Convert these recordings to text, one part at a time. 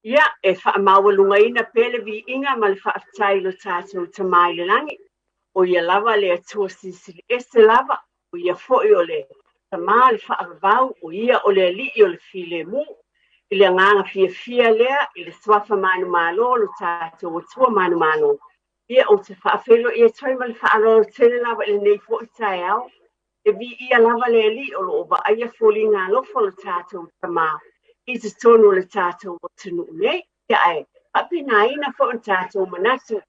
Ia, e faamaualugaina pea le viiga ma le faafetai i lo tatou Tama i le lagi, o ia lava le Atua Silisili Ese lava, o ia foi o le Tama o le faavavau, o ia o le Alii o le filemu. I le agaga fiafia lea i le suafa manumalo o lo tatou Atua manumalo, ia ou te faafeiloai atu ai ma le faaaloalo tele lava i lenei foi taeao. E viia lava le Alii o lo o vaaia foliga alofa o lo tatou Tama i totonu o le tatou atunuu nei. Ia ae faapenaina foi o tatou manatu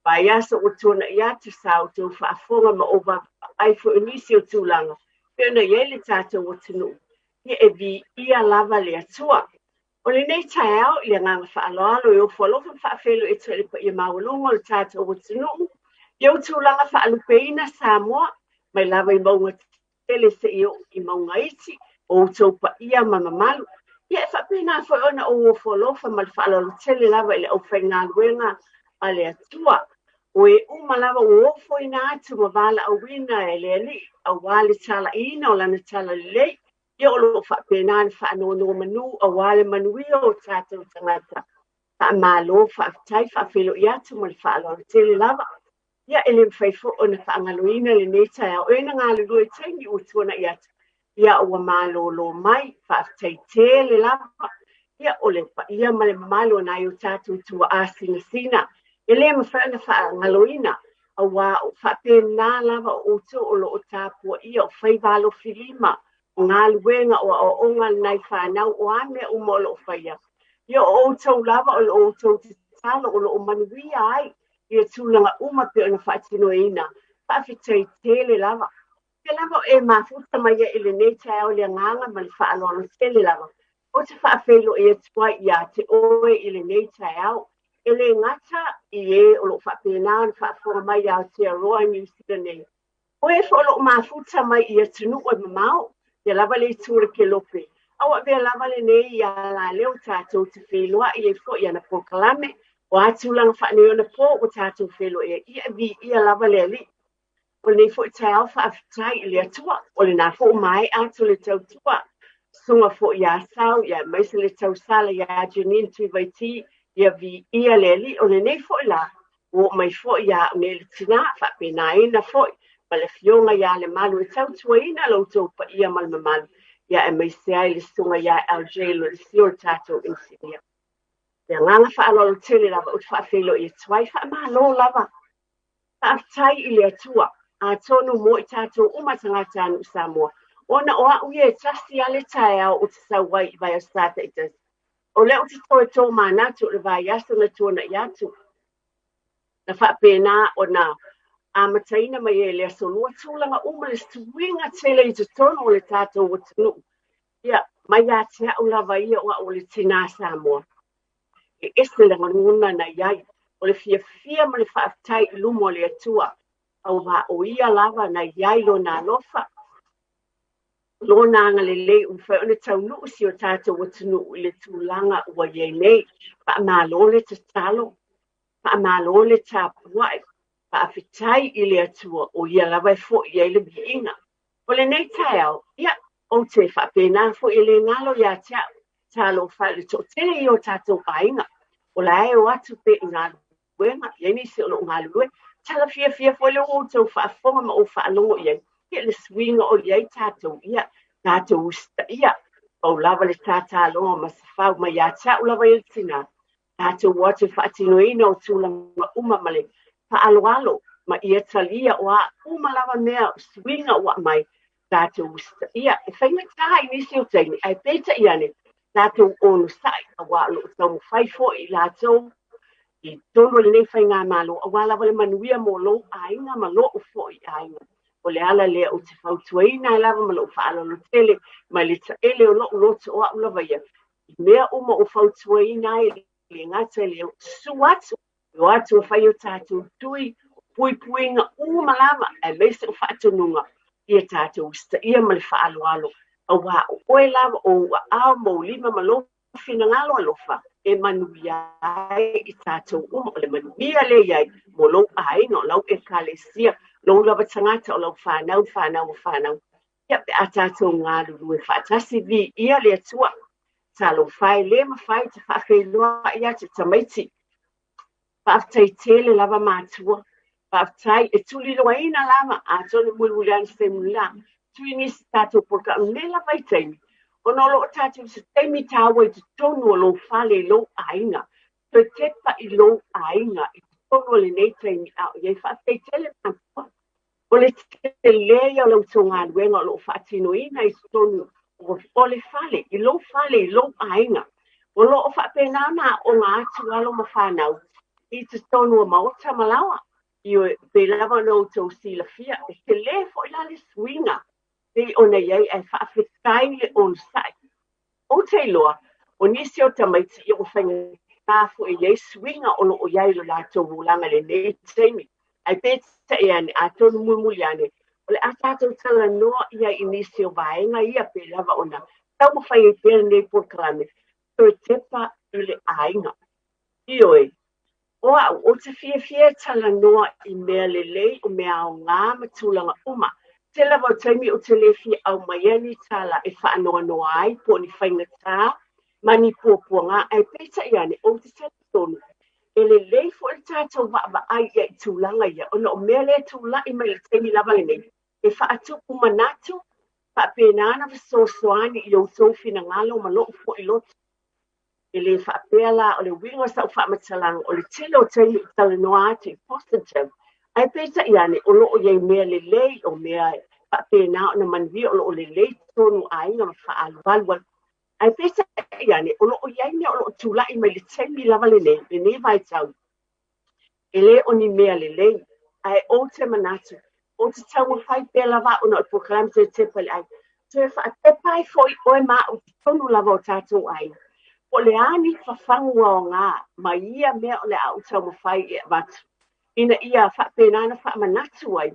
vaiaso ua tuanai atu sa outou faafofoga ma ou vaavaai foi i nisi o tulaga pei ona i ai le tatou atunuu. Ia e viia lava le Atua. O lenei taeao i le agaga faaaloalo e ofo alofa ma faafeiloai atu ai i le paia maualuga o le tatou atunuu i ou tulaga faalupeina Samoa mai lava i mauga tele seia oo i mauga iti, o outou paia ma mamalu. Ia e faapena foi ona ou ofo alofa ma le faaaloalo tele lava i le aufaigaluega a le Atua. O e uma lava ua ofoina atu ma valaauina e le Alii aua le talaiina o lana talalelei. Ia o lo o faapena le faanonomanu aua le manuia o tatou tagata. Faamalo, faafetai, faafeiloai atu ma le faaaloalo tele lava. Ia e le mafai foi ona faagaloina lenei taeao e na galulue i taimi ua tuanai atu. Ia ua malolo mai, faafetai tele lava. Ia o le paia ma le mamalu o nai o tatou tuaa sinasina. E le mafai ona faagaloina auā o faapena lava o outou o lo o tapuaia o faiva alofilima, o galuega, o aoaoga a lenai fanau, o a mea uma o lo o faia. Ia o outou lava o lo o outou tatalo o lo o manuia ai ia tulaga uma pei ona faatinoina. Faafetai tele lava. Pea lava o e mafuta mai ai i lenei taeao i le agaga ma le faaaloalo tele lava. Ou te faafeiloai atu ai ia te oe i lenei taeao. E le gata i e o lo o faapena ona faafofoga mai i Aotearoa i Niu Sila nei, o e foi o lo o mafuta mai i atunuu e mamao, ia lava le itu o le kelope, a ua avea lava lenei i alaleo tatou te feiloai ai foi i ana polokalame, o a tulaga faaneionapo ua tatou feiloai ai, ia e viia lava le Alii. O lenei foi taeao faafetai i le Atua, o lena foi ua maea atu le tautua, susuga foi ia Sau, ia aemaise le tausala ia Janine Tuivaiti, ia viia le Alii. O lenei foi la, ua oo mai foi ia au nei le tina, faapenaina foi ma le afioga ia Lemalu e tautuaina lo outou paia ma le mamalu, ia aemaise ai le susuga ia LJ Lolesio le tatou inisinia. Le agaga faaaloalo tele lava ou te faafeiloai atu ai, faamalo lava. Faafetai i le Atua, atonu mo i tatou uma tagatanuu Samoa, ona o au ia e tasi lava le taeao ou te sau ai i vaiaso taitasi. O lea ou te toe tomanatu o le vaiaso na tuanai atu, na faapena ona amataina mai ai i le aso Lua tulaga uma le suiga tele i totonu o le tatou atunuu. Ia, mai ia te au lava ia o au o le tinā Samoa. E ese le lagona na i ai, o le fiafia ma le faafetai i luma o le Atua, auā o ia lava na i ai lona alofa, lona agalelei ua mafai ona taunuu si o tatou atunuu i le tulaga ua i ai nei. Faamalo le tatalo, faamalo le tapuai, faafetai i le Atua o ia lava e foi i ai le viiga. O lenei taeao, ia, ou te faapena foi e le galo ia te au, talofa i le toatele ia o tatou aiga, o la e o atu pea i galuega, e i ai nisi o lo o galulue, tala fiafia foi lea ua outou faafofoga ma ou faalogo i ai, ia le suiga o i ai tatou, ia, tatou usitaia, pau lava le tataloga ma safau mai ia te au lava ia le tina, tatou o atu e faatinoina o tulaga uma ma le faaaloalo ma ia talia o a uma lava mea suiga ua aumai, tatou usitaia. E faigata i nisi o taimi, ae peitai ane, tatou onosai, auā o lo o taumafai foi i latou i totonu o lenei faigamalo, auā lava le manuia mo lou aiga ma lo'u foi aiga. O le ala lea ou te fautuaina ai lava ma lou faaaloalo tele mai le taele o lo'u loto o au lava ia, i mea uma ua fautuaina ai e le gata i le susu atu, e o atu e fai o tatou tui, o puipuiga uma lava, aemaise o faatonuga, ia tatou usitaia ma le faaaloalo, auā o oe lava o ou aao ma ou lima ma lou finagalo alofa e manuia ai i tatou uma. O le manuia lea i ai mo lou aiga, o lau ekalesia, lou lava tagata, o lau fanau, fanau o fanau. Ia pe a tatou galulue faatasi, viia le Atua. Talofa e le mafai te faafeiloai atu i tamaiti. Faafetai tele lava matua. Faafetai e tuliloaina lava atonu mulimuli ane se taimi la. Tui nisi tatou polokalame nei lava i taimi ona o lo o tatou i se taimi taua i totonu o lou fale i lou aiga. Toe tepa i lou aiga i totonu o lenei taimi a o i ai. Faafetai tele matua. O le tele ia o la outou galuega o lo o faatinoina i totonu o le fale, i lou fale, i lou aiga. O lo o faapena ona aooga atu alo ma fanau i totonu o maota ma laoa. Ioe, pei lava ona outou silafia, e tele foi la le suiga pei ona i ai, ae faafetai le onosai. Ou te iloa, o nisi o tamaiti ia ua faigata foi e i ai suiga o lo o i ai i lo latou olaga i lenei taimi. Ae peitai ane, atonu mulimuli ane, o le a tatou talanoa i ai i nisi o vaega ia pei lava ona taumafai ai pea lenei polokalame, toe tepa i le aiga. Ioe, o au, ou te fiafia e talanoa i mea lelei, o mea aoga ma tulaga uma. Tele lava o taimi ou te le fia aumaia ni tala e faanoanoa ai po o ni faigata ma ni puapuaga, ae peitai ane, ou te talitonu e lelei foi le tatou vaavaai i ai i tulaga ia, ona o mea lea e tulai mai i le taimi lava lenei, e faatupu manatu, faapena ona fesoasoani i outou finagalo ma lou foi loto. E le faapea la o le uiga o sau faamatalaga o le tele o taimi ou talanoa atu i positive, ae peitai ane o lo o i ai mea lelei, o mea faapena ona manuia, o lo o lelei totonu o aiga ma faaalualu ai. Ae peitai ane o lo o i ai mea o lo o tulai mai i le taimi lava lenei, lenei vaitau, e le o ni mea lelei. Ae ou te manatu, ou te taumafai pea lava au ona o le polokalame toe tepa i le aiga, toe faatepa ai foi oe ma au i totonu lava o tatou aiga, po o le a ni fafagu aoga ma ia mea o le a ou taumafai e avatu, ina ia faapena ona faamanatu ai,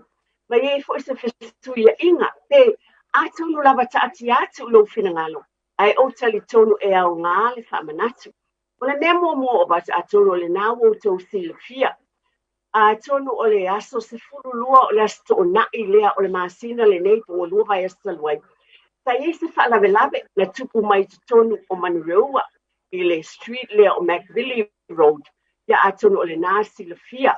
ma i ai foi se fesuiaiga, pe atonu lava taatia atu i lou finagalo, ae ou talitonu e aoga le faamanatu. O le mea muamua o avatu, atonu o lena ua outou silafia, atonu o le aso 12 o le Aso Toonai lea o le masina lenei po ua 2 vaiaso talu ai, sa i ai se faalavelave na tupu mai i totonu o Manureua i le street lea o McVilly Road. Ia atonu o lena silafia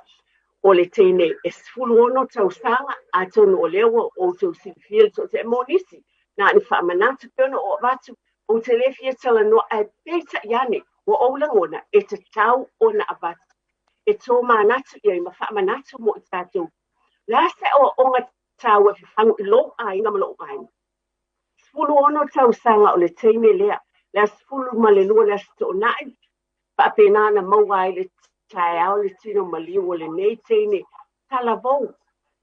o le teine e 16 tausaga, atonu o lea ua outou silafia le toatele mo nisi, na ona faamanatu pea ona ou avatu, ou te le fia talanoa, ae peitai ane ua ou lagona e tatau ona avatu e tōmanatu i ai ma faamanatu mo i tatou. Le a se aoaoga taua e fafagu i lou aiga ma lou aiga? 16 tausaga o le teine lea, le aso 12 le Aso Toonai, faapena ona maua ai le taeao le tino maliu o lenei teine talavou.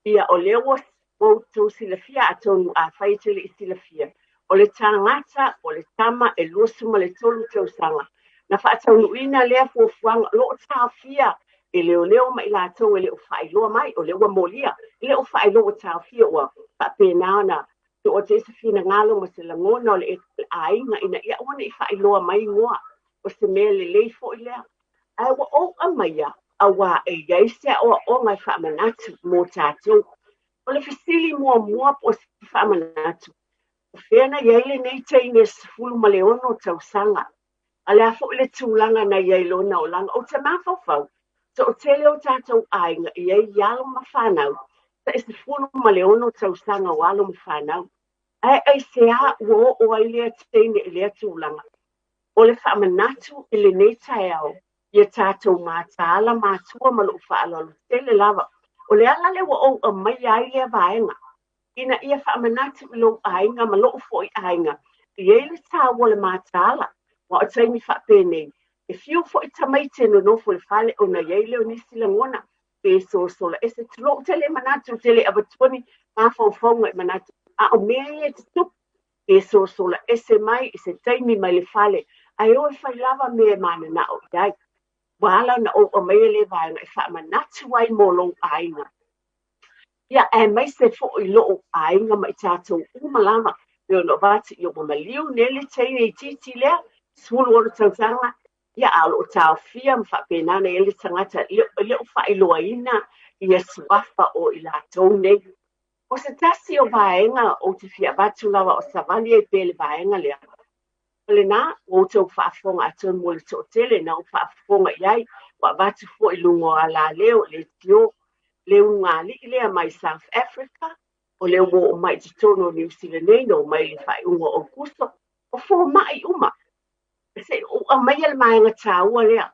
Ia, o lea ua outou silafia, atonu afai e te le i silafia, o le tagata, o le tama e 23 tausaga, na faataunuuina lea fuafuaga, o lo o taofia e leoleo ma i latou e le o faailoa mai, o lea ua molia, e le o faailoa ua taofia, ua faapena ona tuu atu ai se finagalo ma se lagona o le aiga ina ia aua ne i faailoa mai igoa, o se mea lelei foi lea. Ae ua ou aumaia, auā e i ai se aoaoga e faamanatu mo tatou. O le fesili muamua po o se faamanatu, o fea na i ai lenei teine 16 tausaga? A le a foi le tulaga na i ai lona olaga? Ou te mafaufau, toatele o tatou aiga e i ai alo ma fanau, tai 16 tausaga o alo ma fanau. Ae aisea ua oo ai lea teine i lea tulaga? O le faamanatu i lenei taeao ia tatou mataala matua ma lou faaaloalo tele lava. O le ala lea ua ou aumaia ai lea vaega, ina ia faamanatu i lou aiga ma lou foi aiga, e i ai le taua o le mataala. Aua o taimi faapenei, e fiu foi tamaiti e nonofo i le fale ona i ai lea o nisi lagona pe sosola ese. Tulou, ou te le manatu, ou te le avatua ni mafaufauga i manatu, a o mea ia e tutupu, pe sosola ese mai i se taimi mai le fale, ae o e fai lava mea e mananao i ai. Ua ala ona ou aumaia lea vaega e faamanatu ai mo lou aiga. Ia, aemaise foi lou aiga ma i tatou uma lava, pei ona avatu, ia ua maliu nei le teine itiiti lea, 16 tausaga, ia, a o lo o taofia ma faapena ona i ai le tagata e le o faailoaina ia suafa o i latou nei. O se tasi o vaega ou te fia avatu lava o savali ai pea le vaega lea, O lenā, ua outou faafofoga atonu mo le toatele na ou faafofoga i ai, ua avatu foi i luga o alaleo i leitio le ulugalii lea mai South Africa, o lea ua oo mai i totonu o Niu Sila nei, na oo mai i le faaiuga o Aokuso, o fomai uma. Se i ou aumaia le vaega taua lea.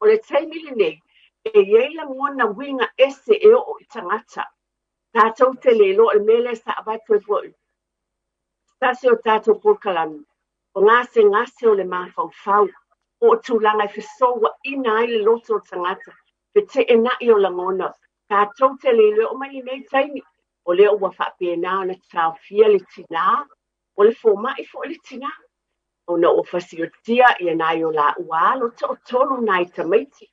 O le taimi lenei, e i ai lagona uiga ese e oo i tagata. Tatou te le iloa, o le mea lea sa avatu ai foi se tasi o tatou polokalame, o gasegase o le mafaufau, po o tulaga e fesouaina ai le loto o le tagata, feteenai o lagona. Tatou te le iloa, e oo mai lenei taimi, o lea ua faapena ona taofia le tinā, o le fomai foi le tinā, ona ua fasiotia ia nai o laua alo, toatolu nai tamaiti,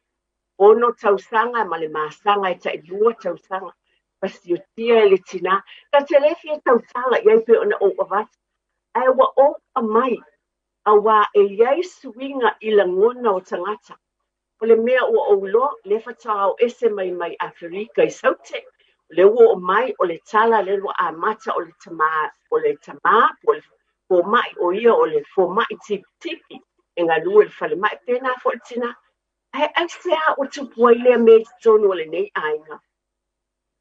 6 tausaga ma le masaga e tailua tausaga, fasiotia e le tinā. Ta te le fia tautala i ai pei ona ou avatu, ae ua ou aumai, auā e i ai suiga i lagona o tagata. O le mea ua ou iloa, lea faatoa o ese mai mai Aferika i Saute, o lea ua oo mai, o le tala lea ua amata o le tama, o le tama po o le fomai, o ia o le fomai tipitipi e galue i le falemai, pēnā foi le tinā. Ae aisea ua tupu ai lea mea i totonu o lenei aiga?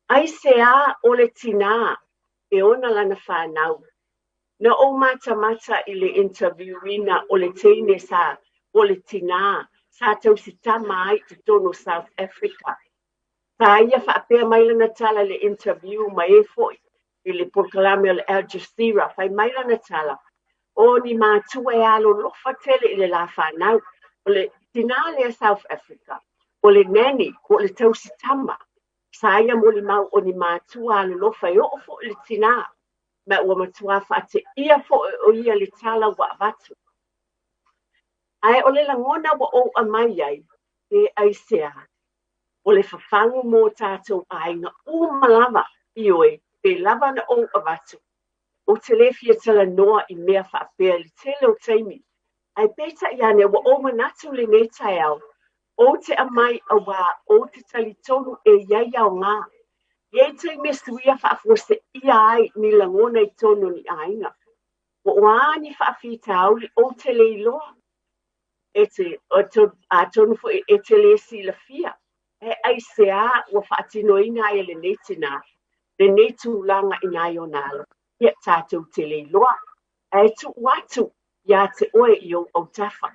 Aisea o le tinā e ona lana fanau? Na ou matamata i le interview-ina o le teine sa, po o le tinā sa tausitama ai i totonu o South Africa. Sa ia faapea mai lana tala i le interview ma e foi i le polokalame o le Al Jazeera, fai mai lana tala, O ni matua e alolofa tele i le la fanau. O le tinā lea South Africa, o le nanny, po o le tausitama, sa ia molimau o ni matua alolofa e oo foi i le tinā, ma ua matua faateia foi o ia le tala ua avatu. Ae o le lagona ua ou aumai ai, pe aisea, o le fafagu mo tatou aiga uma lava, ioe, pe lava ona ou avatu, ou te le fia talanoa i mea faapea i le tele o taimi, ae peitai ane ua ou manatu lenei taeao, ou te aumai auā ou te talitonu e i ai aoga. E i ai taimi e suia faafuaseia ai ni lagona i totonu o ni aiga. Po o a ni faafitauli ou te le iloa, e te, atonu foi e te le silafia, e aisea ua faatinoina ai e lenei tinā lenei tulaga i nai ona alo, ia tatou te le iloa, ae tuu atu ia te oe i ou autafa.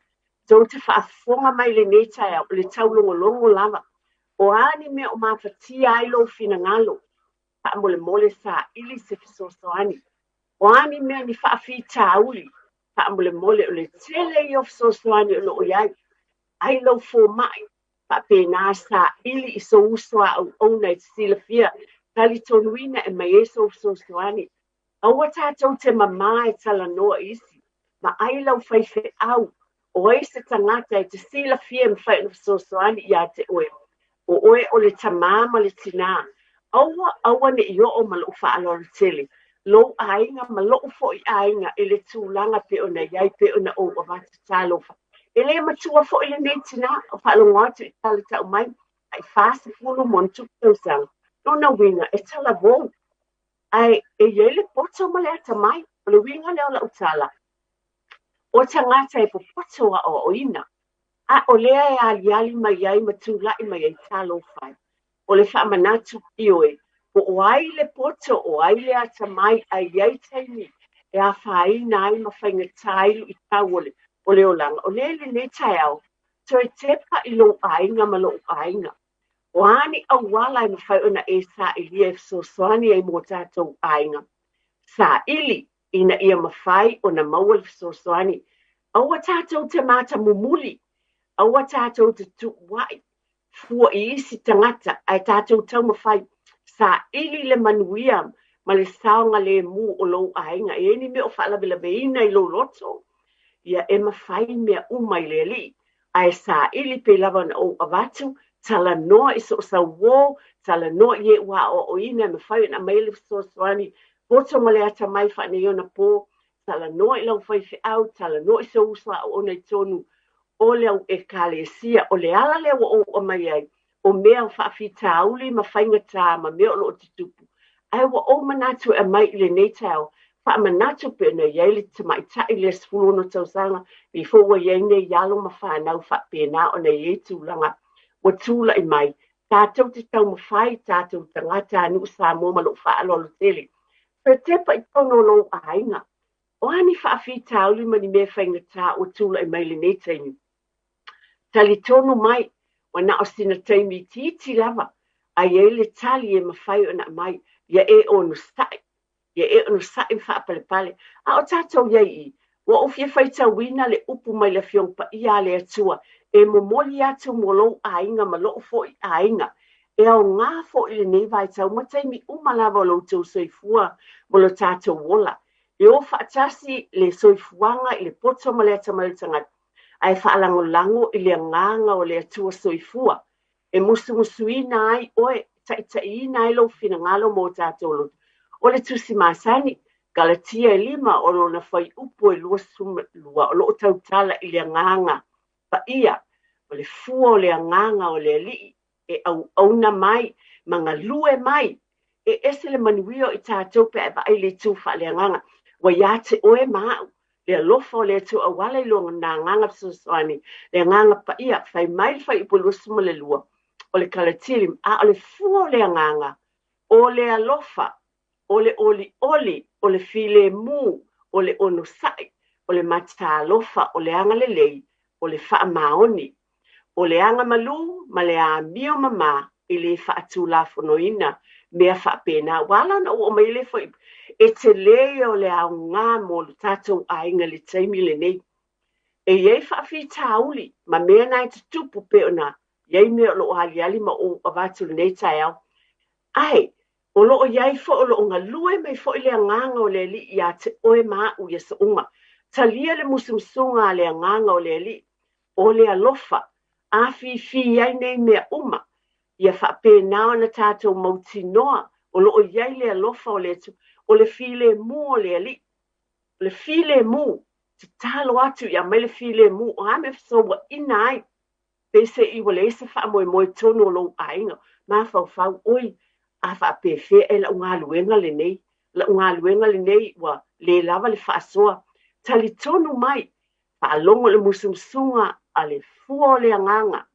Tou te faafofoga mai lenei taeao, o le taulogologo lava. O a ni mea o mafatia ai lou finagalo, faamolemole saili se fesoasoani. O a ni mea ni faafitauli, faamolemole o le tele ia o fesoasoani o lo o i ai. Ai lou fomai, faapena saili i sou uso a auauna e te silafia, talitonuina e aumai ai sou fesoasoani. Aua tatou te mamā e talanoa i isi, ma ai lau faifeau, o ai se tagata e te silafia e mafai ona fesoasoani ia te oe, o oe o le tamā ma le tinā. Aua, aua ne i oo ma lou faaaloalo tele, lou aiga ma lo'u foi aiga i le tulaga pei ona i ai, pei ona ou avatu talofa. E le matua foi lenei tinā, o faalogo atu i tala tau mai, tai 40 ma ona tupu tausaga. Lona uiga, e talavou, ae e i ai le poto ma le atamai. O le uiga lea o lau tala, o tagata e popoto aoaoina, a o lea e aliali mai ai ma tulai mai ai talofa e. O le faamanatu, ioe, po o ai le poto, o ai le atamai, ae i ai taimi e afaina ai ma faigata ai luitau o le, o le olaga. O lea i lenei taeao, toe tepa i lou aiga ma lo'u aiga. O a ni auala e mafai ona e sailia e fesoasoani ai mo tatou aiga? Saili ina ia mafai ona maua le fesoasoani. Aua tatou te matamumuli, aua tatou te tuuai fua i isi tagata, ae tatou taumafai, saili le manuia ma le saogalemu o lou aiga. E i ai ni mea o faalavelaveina i lou loto? Ia, e mafai mea uma i le Alii, ae saili pei lava ona ou avatu, talanoa i soo sau uō, talanoa i e ua aoaoina e mafai ona aumai le fesoasoani, poto ma le atamai faaneionapo, talanoa i lau faifeau, talanoa i sou uso aoaona i totonu o le au Ekalesia. O le ala lea ua ou aumai ai, o mea o faafitauli ma faigatā ma mea o lo o tutupu, ae ua ou manatu e aumai i lenei taeao, Faamanatu pei ona i ai le tamaitai lea 16 tausaga, pei foi ua i ai nei alo ma fanau faapena ona i ai tulaga ua tulai mai. Tatou te taumafai, tatou tagatanuu Samoa ma lou faaaloalo tele, toe tepa i totonu o lou aiga. O a ni faafitauli ma ni mea faigata ua tulai mai i lenei taimi? Talitonu mai, ua na o sina taimi itiiti lava a i ai le tali e mafai ona aumai, ia e onosai, ia e onosai ma faapalepale. A o tatou i ai i i, ua ou fia faitauina le upu mai le Afioga Paia a le Atua e momoli atu mo lou aiga ma lou foi aiga. E aoga foi lenei vaitau ma taimi uma lava o lo outou soifua ma lo tatou ola. E o faatasi le soifuaga i le poto ma le atamai o le tagata, ae faalagolago i le agaga o le Atua soifua e musumusuina ai oe, e taitaiina ai lou finagalo mo tatou loto. O le tusi masani, Galatia e 5, o lona fuaiupu e 22, o lo o tautala i le agaga paia, o le fua o le agaga o le Alii e auauna mai ma galue mai. E ese le manuia o i tatou pe a e vaai i le itu faaleagaga. Ua ia te oe ma au le alofa o le Atua auala i lona agaga fesoasoani, le agaga paia, fai mai le fuaiupu 22 o le Galatia 5, a o le fua o le agaga, o le alofa, o le olioli, o le filemu, o le onosai, o le mataalofa, o le agalelei, o le faamaoni, o le agamalu ma le amio mama e le faatulafonoina mea faapena. Ua ala ona ou oo mai i le fuaiupu, e tele ia o le aoga mo le tatou aiga i le taimi lenei. E i ai faafitauli ma mea na e tutupu pei ona i ai mea o lo o aliali ma ou avatu i lenei taeao. Ae o lo o i ai foi, o lo o galue mai foi le agaga o le Alii ia te oe ma au i aso uma. Talia le musumusuga a le agaga o le Alii, o le alofa, afifi ai nei mea uma, ia faapena ona tatou mautinoa o lo o i ai le alofa o le Atua, o le filemu o le Alii, o le filemu, tatalo atu ia aumai le filemu, o a mea e fesouaina ai, peiseai ua leai se faamoemoe i totonu o lou aiga, mafaufau, oi, a faapefea e lau galuega lenei, lau galuega lenei ua le lava le faasoa. Talitonu mai, faalogo i le musumusuga a le fua o le agaga,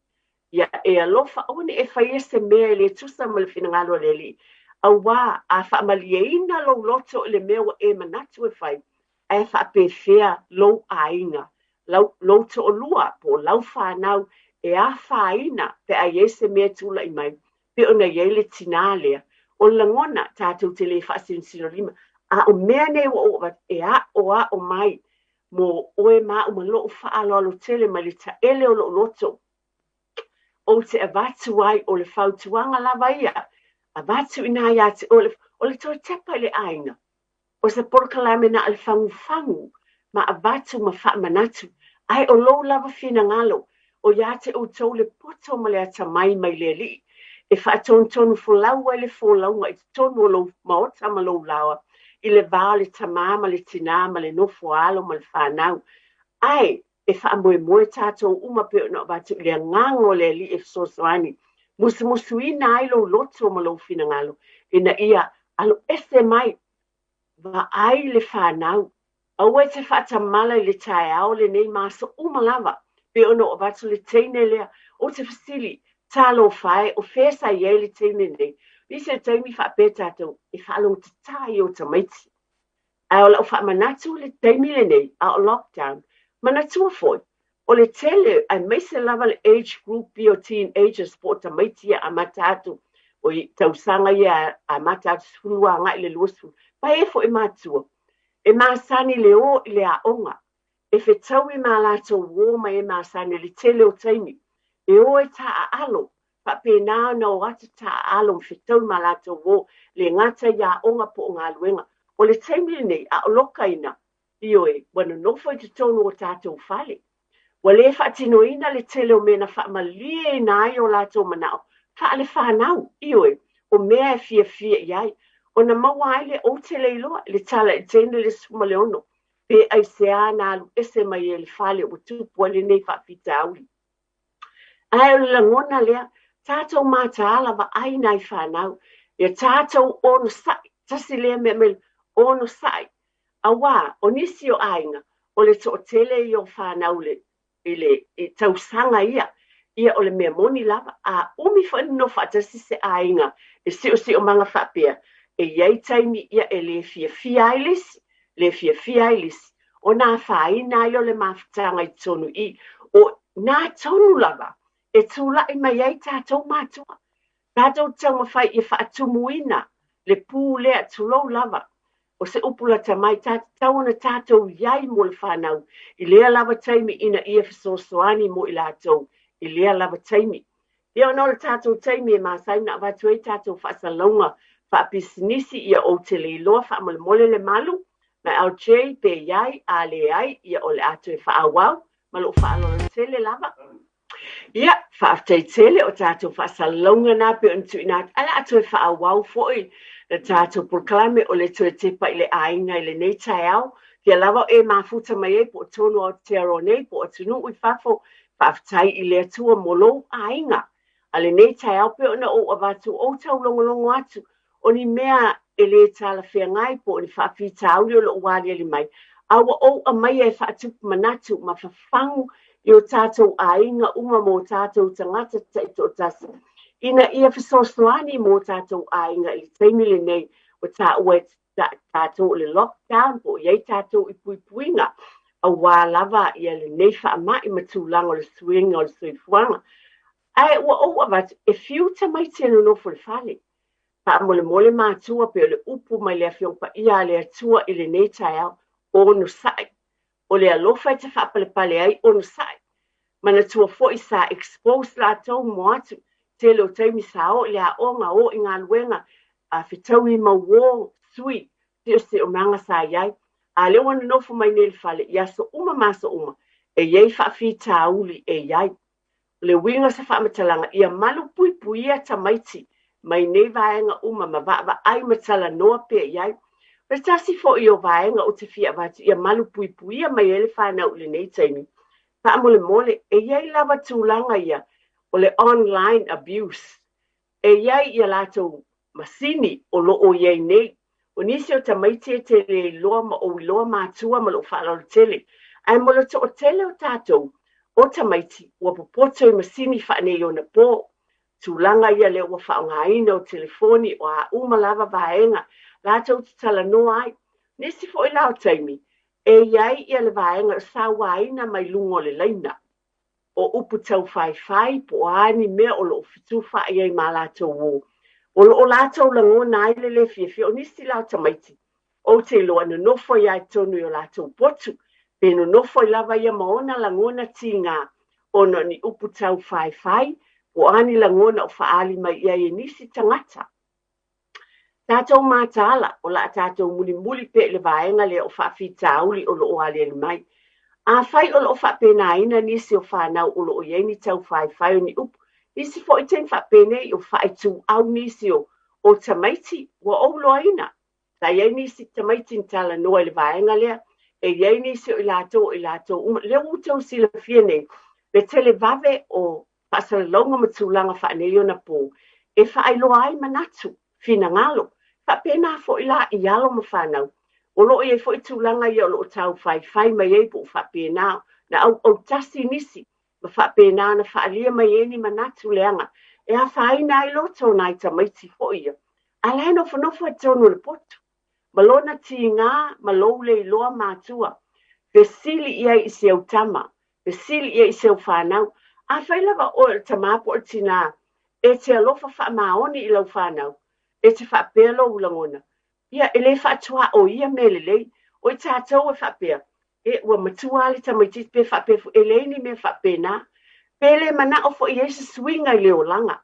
ia e alofa, aua ne i e faia se mea e le tusa ma le finagalo o le Alii, auā a faamalieina lou loto i le mea ua e manatu e fai, ae faapefea lou aiga, lau, lou toalua po o lau fanau e afaina pe a i ai se mea e tulai mai, pei ona i ai le tinā lea. O le lagona, tatou te le faasinosinolima, a o mea nei ua ou avatu, e aoao mai mo oe ma au ma lou faaaloalo tele mai le taele o lou loto. Ou te avatu ai, o le fautuaga lava ia, avatu i ina ia te oe, o le toe tepa i le aiga. O se polokalame na o le fagufagu ma avatu ma faamanatu, ae o lou lava finagalo, o ia te outou le poto ma le atamai mai le Alii, e faatonutonu folau ai le folauga i totonu o lou maota ma lou laoa, i le va o le tamā ma le tinā ma le nofo a alo ma le fanau. Ae e faamoemoe tatou uma pei ona avatu i le agaga o le Alii e fesoasoani, musumusuina ai lou loto ma lou finagalo, ina ia aloese mai, vaai le fanau. Aua e te faatamala i le taeao lenei ma aso uma lava, pei ona ou avatu le teine lea. Ou te fesili, talofa e, o fea sa i ai le teine nei? Nisi o taimi faapea tatou, e faalogotatā i o tamaiti. Ae o lau faamanatu i le taimi lenei, a o lockdown, manatua foi, o le tele, aemaise lava le age group ia o teenagers po o tamaiti ia amata atu, o tausaga ia amata atu 12 agai i le 20, ma e foi matua, e masani le o i le aoga, e fetaui ma latou uō ma e masani i le tele o taimi, e o e taaalo, faapena ona o atu taaalo ma fetaui ma latou uō, le gata i aoga po o galuega. O le taimi lenei, a o lokaina, ioe, ua nonofo i totonu o tatou fale. Ua le faatinoina le tele o mea na faamalieina ai o latou manao faale-fanau, ioe, o mea e fiafia i ai, ona maua ai lea, ou te le iloa le tala i le teine le 16, pe aisea na alu ese mai ai i le fale ua tupu ai lenei faafitauli. Ae o le lagona lea, tatou mataala vaai nai fanau, ia tatou onosai, tasi lea mea mai, onosai, Auā, o nisi o aiga, o le toatele ia o fanau i le tausaga ia, ia o le mea moni lava, a umi foi le nonofo faatasi se aiga e siosiomaga faapea, e i ai taimi ia e le fiafia ai le isi, le fiafia ai le isi, ona afaina ai lea o le mafutaga i totonu i i. O nā tonu lava e tulai mai ai tatou matua, tatou te taumafai ia faatumuina le pu lea, tulou lava, o se upu lata mai, ta tatau ona tatou i ai mo le fanau i lea lava taimi ina ia fesoasoani mo i latou i lea lava taimi. Ia ona o le tatou taimi e masani ona avatu ai tatou faasalalauga faapisinisi, ia ou te le iloa faamolemole le malu ma LJ pe i ai, a leai, ia o le a toe faaauau ma lou faaaloalo tele lava. Ia, faafetai tele o tatou faasalalauga na pei ona tuuina atu, ae o le a toe faaauau foi le tatou polokalame o le toe tepa i le aiga i lenei taeao. Fia lava o e mafuta mai ai po o tonu o Aotearoa nei po o atunuu i fafo, faafetai i le Atua mo lou aiga. A lenei taeao pei ona ou avatu, ou taulogologo atu o ni mea e le talafeagai po o ni faafitauli o lo o ua aliali mai, a ua ou aumaia e faatupu manatu ma fafagu i o tatou aiga uma ma o tatou tagata taitoatasi ina ia fesoasoani mo tatou aiga i le taimi lenei ua taua e tatou o le lockdown po o i ai tatou i puipuiga auā lava ia lenei faamai ma tulaga o le suiga o le soifuaga. Ae ua ou avatu e fiu tamaiti e nonofo i le fale. Faamolemole matua pei o le upu mai le Afioga Paia a le Atua i lenei taeao, onosai. O le alofa e te faapalepale ai, onosai. Manatua foi sa expose latou mo atu, tele o taimi sa o i le aoga, o i galuega, a fetaui mauō, sui, siosiomaga sa i ai. A lea ua nonofo mai nei i le fale i aso uma ma aso uma, e i ai faafitauli e i ai. O le uiga o se faamatalaga, ia malupuipuia tamaiti mai nei vaega uma ma vaavaai ma talanoa pea i ai. O se tasi foi o vaega ou te fia avatu ia malupuipuia mai ai le fanau i lenei taimi, faamolemole, e i ai lava tulaga ia o le online abuse. E i ai ia latou masini o lo o i ai nei. O nisi o tamaiti e te le iloa ma ou iloa matua ma lou faaaloalo tele. Ae mo le toatele o tatou, o tamaiti, ua popoto i masini faaneionapo. Tulaga ia lea ua faaaogaina o telefoni, o a uma lava vaega latou te talanoa ai. Nisi foi la o taimi, e i ai ia le vaega o sauaina mai luga o le laina. O upu taufaifai po o a ni mea o lo o fetufaai ai ma latou uō, o lo o latou lagona ai le le fiafia. O nisi la o tamaiti, ou te iloa e nonofo ai lava i totonu i o latou potu, pe nonofo ai lava ia ma ona lagona tiga ona o ni upu taufaifai po o a ni lagona o faaali mai i ai e nisi tagata. Tatou mataala, o le a tatou mulimuli pea i le vaega lea o faafitauli o lo o aliali mai. Afai o lo o faapenaina nisi o fanau o lo o i ai ni taufaifai o ni upu, nisi foi taimi faapenei o faaituau nisi o o tamaiti ua ou iloaina. Sa i ai nisi tamaiti na talanoa i le vaega lea, e i ai nisi o i latou o i latou uma, lea ua outou silafia nei, le televave o faasalalauga ma tulaga faaneionapo e faailoa ai manatu, finagalo. Faapena foi la i alo ma fanau, o lo o i ai foi tulaga ia o lo o taufaifai mai ai po o faapena ona auautasi nisi ma faapena ona faaalia mai ai ni manatu leaga e afaina ai loto o nai tamaiti foi ia, a la e nofonofo i totonu o le potu ma lona tiga ma lou le iloa matua. Fesili i ai i si au tama, fesili i ai i si au fanau. Afai lava oe o le tamā po o le tinā e te alofa faamaoni i lau fanau, e te faapea lou lagona, ia, e le faatuaoia mea lelei. O i tatou e faapea, e, ua matua lava le tamaitiiti pe faapea foi, e leai ni mea faapena. Pe le manao foi i ai se suiga i le olaga.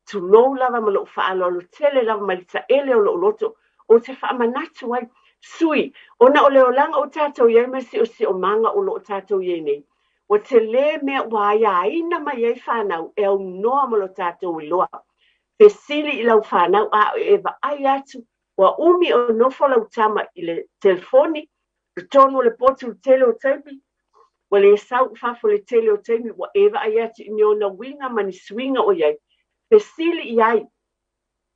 Tulou lava ma lou faaaloalo tele lava mai le taele o lou loto, ou te faamanatu ai, sui, ona o le olaga o tatou i ai ma le siosiomaga o lo o tatou i ai nei, ua tele mea ua aiaina mai ai fanau e aunoa ma lo tatou iloa. Fesili i lau fanau a o e vaai atu ua umi o nofo lau tama i le telefoni, totonu o le potu i le tele o taimi, ua le sau i fafo i le tele o taimi, ua e vaai atu i ni ona uiga ma ni suiga o i ai, fesili i ai,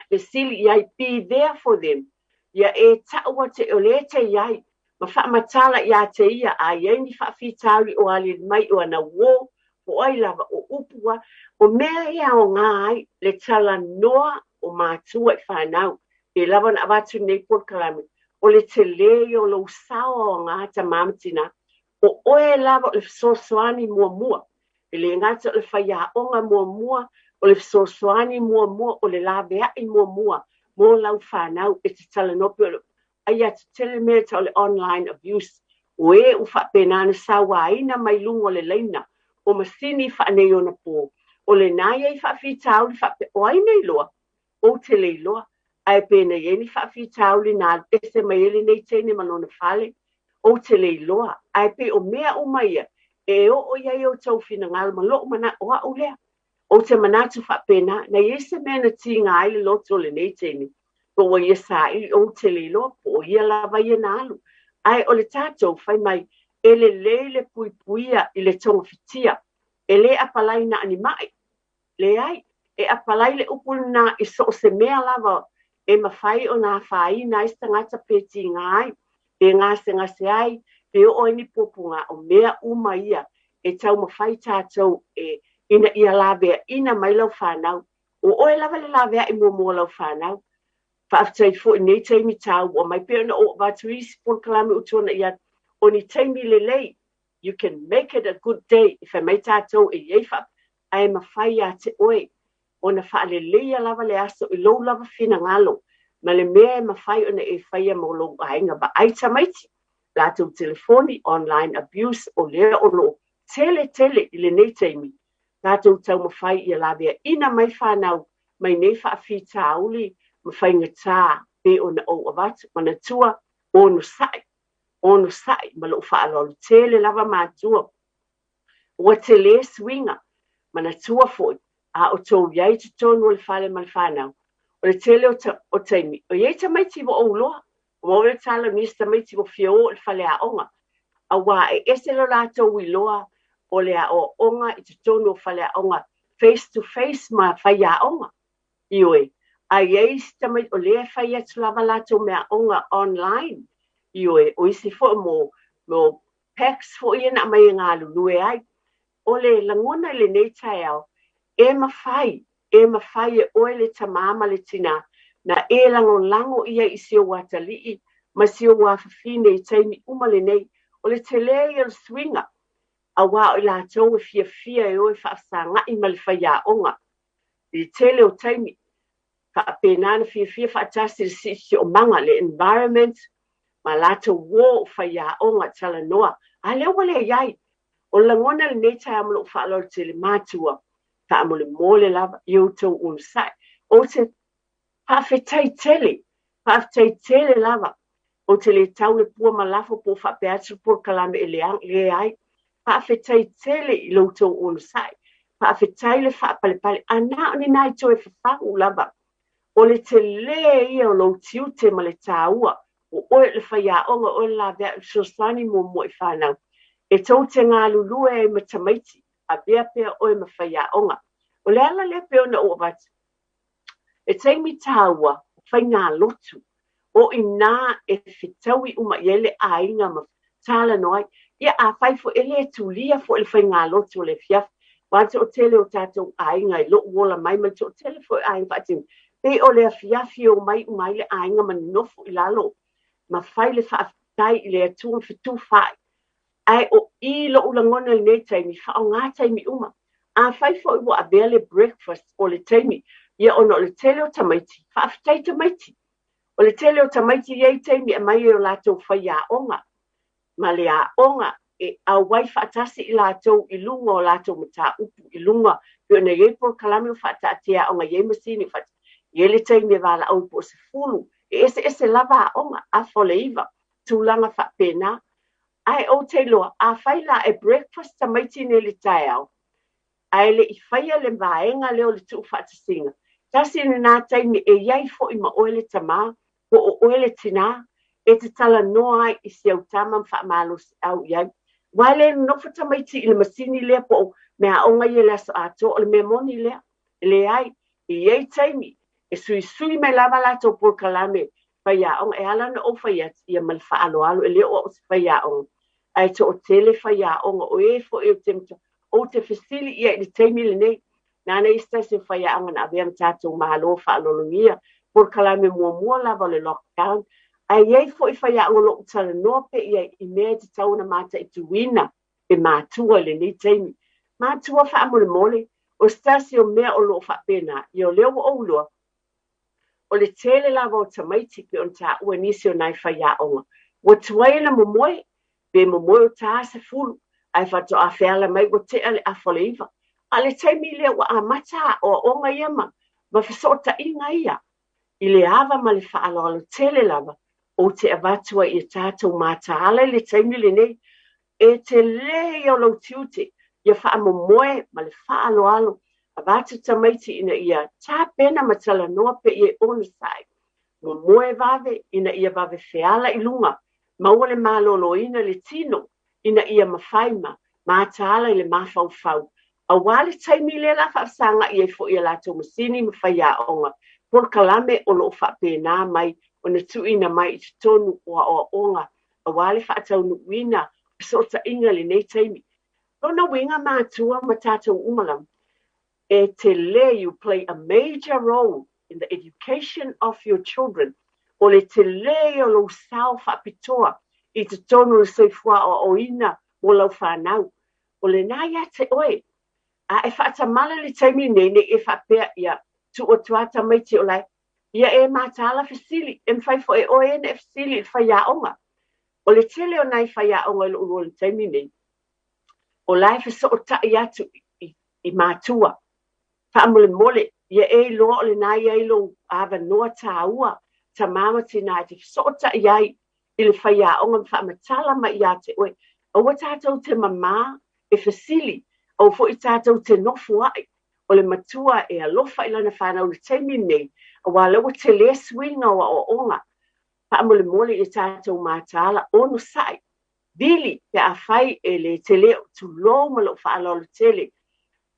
fesili i ai, be there for them, ia e tau atu o lea e te i ai, Ma faamatala iā te ia a i ai ni faafitauli o aliali mai o ana uō, po o ai lava, o upu a, o mea e aoga ai le talanoa o matua i fanau. Pei lava ona avatu lenei polokalame, o le telē ia o lou sao aoga tamā ma tinā. O oe lava o le fesoasoani muamua. E le gata o le faiaoga muamua, o le fesoasoani muamua, o le laveai muamua mo lau fanau e te talanoa pei o le aia tetele mea e tau o le online abuse, o e ua faapena ona sauaina mai luga o le laina o masini faaneionapo, o lena e i ai faafitauli faapea, o ai na iloa? Ou te le iloa. Ae pe na i ai ni faafitauli na alu ese mai ai lenei teine ma lona fale? Ou te le iloa. Ae pei o mea uma ia e oo i ai outou finagalo ma lou manatu, o au lea. Ou te manatu faapena, na i ai se mea na tiga ai le loto o lenei teine, po ua ia saili, ou te le iloa, po o ia lava ia na alu. Ae o le tatou fai mai, e lelei le puipuia i le togafitia, e le apalai na o ni maʻi. Leai, e apalai le upu lena i so o se mea lava e mafai ona afaina ai se tagata pe tiga ai, pe gasegase ai, pe oo ai ni puapuaga, o mea uma ia e taumafai tatou e ina ia laveaina mai lau fanau. O oe lava le laveai muamua o lau fanau. Faafetai foi i nei taimi taua mai pei ona ou avatu i isi polokalame ua tuanai atu, o ni taimi lelei, you can make it a good day, e fai mai tatou e i ai faa, ae mafai ia te oe ona faaleleia lava le aso i lou lava finagalo ma le mea e mafai ona e faia mo lou aiga. Vaai tamaiti, latou telefoni, online abuse, o lea o lo o tele tele i lenei taimi, tatou taumafai ia laveaina mai fanau mai nei faafitauli ma faigata pei ona ou avatu. Manatua, onosai, onosai ma lou faaaloalo tele lava matua. Ua tele suiga, manatua foi, a o tou i ai i totonu o le fale ma le fanau, o le tele o taimi, o i ai tamaiti ua ou loa, ua maua le tala o nisi tamaiti ua fia o i le faleaoga, auā e ese lo latou iloa o le aoaoga i totonu o faleaoga face to face ma faiaoga. Ioe, a i ai isi tamaiti o lea e fai atu lava latou meaaoga online. Ioe, o isi foi mo mo packs foi ia na aumai e galulue ai. O le lagona i lenei taeao, e mafai, e mafai e oe le tamā ma le tinā na e lagolago ia i si ou atalii ma si ou afafine i taimi uma lenei. O le telē ia o le suiga, auā o i latou e fiafia e o e faafesagaʻi ma le faiaoga i le tele o taimi. Faapena ona fiafia faatasi i le si'osi'omaga, le environment, ma latou uō o faiaoga talanoa, a lea ua leai. O le lagona i lenei taeao ma lou faaaloalo tele, matua, faamolemole lava i outou onosai. Ou te faafetai tele, faafetai tele lava. Ou te le tau le pua ma lafo po o faapea atu le polokalame e leaga, leai. Faafetai tele i lo outou onosai. Faafetai le faapalepale, a na o ni nai toe fafagu lava. O le telē ia o lou tiute ma le taua, o oe o le faiaoga, o oe le laveai, o le fesoasoani muamua i fanau. E tou te galulue ai ma tamaiti, avea pea oe ma faiaoga. O le ala lea pei ona ou avatu, e taimi taua o faigalotu, o i inā e fetaui uma i ai le aiga ma talanoa ai. Ia, afai foi e le tulia foi le faigalotu o le afiafi, aua le toatele o tatou aiga i lou ola mai ma le toatele foi o aiga faatino, pei o le afiafi e omai uma ai le aiga ma nonofo i lalo ma fai le faafetai i le Atua ma fetufaai. Ae o i lou lagona i lenei taimi, faaaoga taimi uma. Afai foi ua avea le breakfast o le taimi, ia ona o le tele o tamaiti, faafetai tamaiti. O le tele o tamaiti e i ai taimi e aumai ai o latou faiaoga ma le aoga e auai faatasi i latou i luga o latou mataupu i luga pei ona i ai polokalame ua faataatia aoga, e i ai masini ua faataatia, e i ai le taimi e valaau po o 10, e eseese lava aoga, afa o le 9, tulaga faapena. Ae ou te iloa, afai la e breakfast tamaiti nei i le taeao, ae le i faia le vaega lea o le tuufaatasiga, tasi lena taimi e i ai foi ma oe le tamā, po o oe le tinā, e te talanoa ai i si au tama ma faamalosiau i ai. Aua e le nonofo tamaiti i le masini lea po o meaaoga ia i le aso atoa, o le mea moni lea. E leai, e i ai taimi e suisui mai lava latou polokalame Faiaoga, e ala ona ou fai atu, ia ma le faaaloalo, e le o au o se faiaoga, ae toatele faiaoga, o e foi ou te, ou te fesili i ai i le taimi lenei. Nana i se tasi o faiaoga na avea ma tatou malo faaaloalogia, polokalame muamua lava o le lockdown, ae i ai foi faiaoga o lo o talanoa pea i ai i mea e tatau ona mataituina e matua i lenei taimi. Matua faamolemole, o se tasi o mea o lo o faapena, ia o lea ua ou iloa, o le tele lava o tamaiti pei ona taua e nisi o nai faiaoga, ua tuai ona momoe, pe momoe o ta 10, ae faatoa feala mai ua tea le afa o le 9. A o le taimi lea ua amata aoaoga ia ma fesootaiga ia, i le ava ma le faaaloalo tele lava, ou te avatu ai i tatou mataala i le taimi lenei, e tele ia o lou tiute, ia faamomoe ma le faaaloalo, avatu tamaiti ina ia tapena ma talanoa pe ia onosai. Momoe vave ina ia vave feala i luga, maua le maloloina le tino, ina ia mafai ma mataala i le mafaufau. Auā le taimi lea la faafesagai ai foi ia latou masini ma faiaoga, polokalame o lo o faapena mai ona tuuina mai i totonu o aoaoga, auā le faataunuuina fesootaiga i lenei taimi. Lona uiga matua ma tatou uma lava, e tele, you play a major role in the education of your children. O le tele o lou sao faapitoa i totonu o le soifua aoaoina mo lau whanau. O lena ia te oe. A e faatamala le taimi nei, nei e faapea ia tuu atu lava tamaiti o lae. Ia e mataala fesili, e mafai foi e oe ona e fesili i le faiaoga. O le tele o nai faiaoga i lou iloa i le taimi nei, o la e fesootai atu i matua. Faamolemole, ia e iloa o lena e i ai lou avanoa tāua, tamā ma tinā e te fesootai ai i le faiaoga ma faamatala mai ia te oe. Aua tatou te mamā e fesili, aua foi tatou te nofoai. O le matua e alofa i lana whanau i le taimi nei, auā lea ua tele suiga o aoaoga. Faamolemole ia tatou mataala onosai. Vili pe afai e le tele o tulou ma lou faaaloalo tele.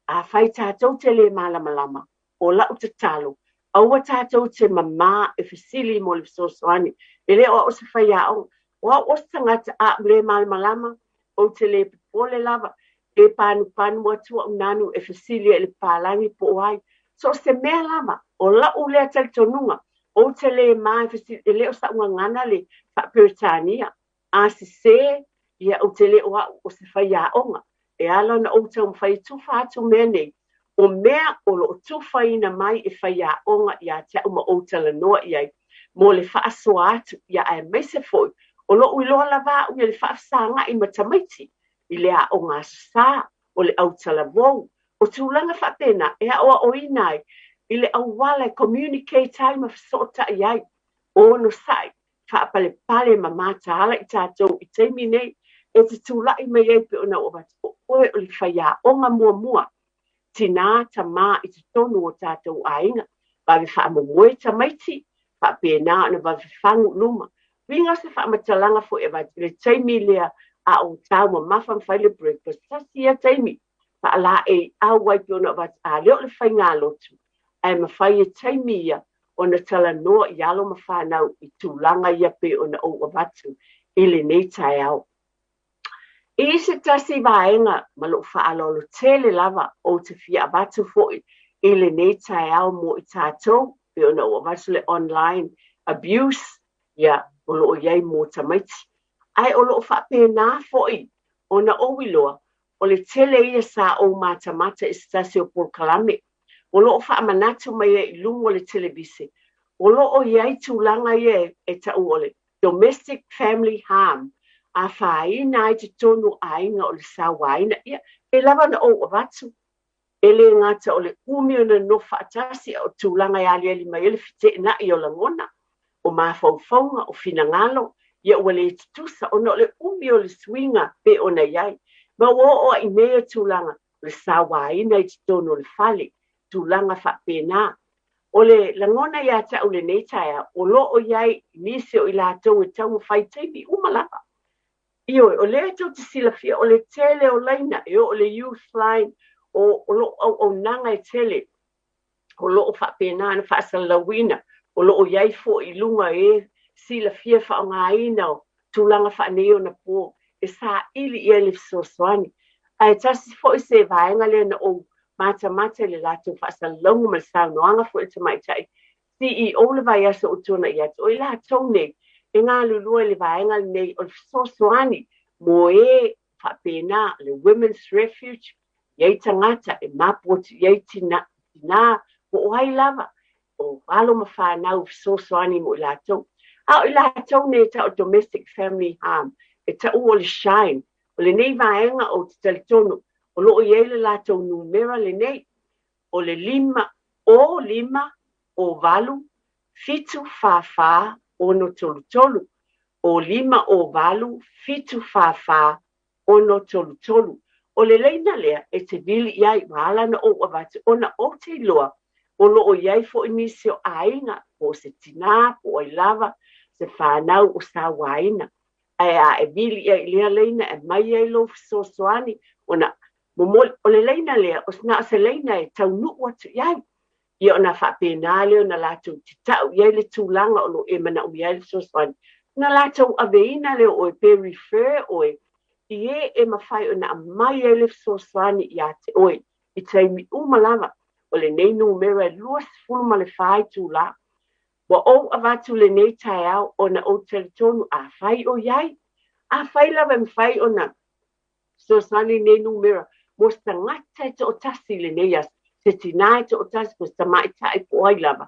Afai tatou te le malamalama, o lau tatalo, aua tatou te mamā e fesili mo le fesoasoani. E le o au o se faiaoga, o au o se tagata a ou le malamalama, ou te le popole lava, e panupanu atu au nanu e fesili ai i le papalagi po o ai. So o se mea lava, o lau lea talitonuga, ou te le ma e fesili, e le o sa'u gagana le faa-Peretania. A sesē, ia ou te le o au o se faiaoga. E ala ona ou taumafai e tufa atu mea nei, o mea o lo o tufaina mai e faiaoga ia te au ma ou talanoa i ai, mo le faasoa atu, ia aemaise foi, o lou iloa lava au ia le faafesagai ma tamaiti i le aoga Aso Sa, o le autalavou, o tulaga faapena e aoaoina ai i le auala e communicate ai ma fesootai ai, onosai, faapalepale ma mataala i tatou i taimi nei, e te tulai mai ai pei ona ou avatu, o oe o le faiaoga muamua, tinā tamā i totonu o tatou aiga, vave faamomoe tamaiti, faapena ona vave fagu i luma. Uiga o se faamatalaga foi e avatu i le taimi lea a o taumamafa ma fai le breakfast, tasi ia taimi faalaeiau ai pei ona avatu, a lea o le faigalotu, ae mafai e taimi ia ona talanoa i alo ma whanau i tulaga ia pei ona ou avatu i lenei taeao. I se tasi vaega ma lou faaaloalo tele lava ou te fia avatu foi i lenei taeao mo i tatou, pei ona ou avatu le online abuse, ia o lo o i ai mo tamaiti. Ae o lo o faapena foi ona ou iloa, o le tele ia sa ou matamata i se tasi o polokalame, o lo o faamanatu mai ai i luga o le televise, o lo o i ai tulaga ia e tau o le domestic family harm, afaina ai totonu o aiga o le sauaina. Ia, e lava ona ou avatu, e le gata o le umi o nonofo faatasi, a o tulaga e aliali mai ai le feteenai o lagona, o mafaufauga, o finagalo, ia ua le tutusa ona o le umi o le suiga pei ona i ai. Ma ua oo ai i mea ia tulaga o le sauaina i totonu o le fale, tulaga faapena. O le lagona ia te au i lenei taeao, o lo o i ai nisi o i latou e taumafai taimi uma lava. Ioe, o lea tou te silafia, o le tele o laina, e oo i le youth line, o lo o auaunaga e tele, o lo o faapena ona faasalalauina, o lo o i ai foi i luga e silafia faaaogaina o tulaga faaneionapo e saili i ai le fesoasoani. Ae tasi foi se vaega lea na ou matamata i le latou faasalalauga ma le saunoaga foi a le tamaitai CEO le vaiaso ua tuanai atu, o i latou nei e galulue i le vaega lenei o le fesoasoani mo e faapena, le Women's Refuge, e i ai tagata e mapu atu i ai tinā po o ai lava o alo ma fanau e fesoasoani mo i latou. A o i latou nei e tau o domestic family harm, e taua o le Shine. O lenei vaega ou te talitonu o lo o i ai le latou numera lenei, o le 5 O 5 O 8 7 4 4 6 3 3, O 5 O 8 7 4 4 6 3 3. O le laina lea e te vili i ai, ua ala ona ou avatu, ona ou te iloa o lo o i ai foi nisi o aiga, po o se tinā, po o ai lava se fanau o sauaina. Ae a e vili i ai i lea laina e aumai ai lou fesoasoani, ona momoli, o le laina lea, o na o se laina e taunuu atu i ai. Ia ona faapena lea ona latou tatau i ai le tulaga o lo o e manaomia ai le fesoasoani. Ona latou aveina lea o oe pe refer oe i e e mafai ona aumai ai le fesoasoani ia te oe i taimi uma lava. O lenei numera e 24 itula. Ua ou avatu lenei taeao ona ou talitonu afai o i ai, afai lava e mafai ona fesoasoani lenei numera mo se tagata e toatasi i lenei aso, se tinā e toatasi, po o se tamaitai po o ai lava,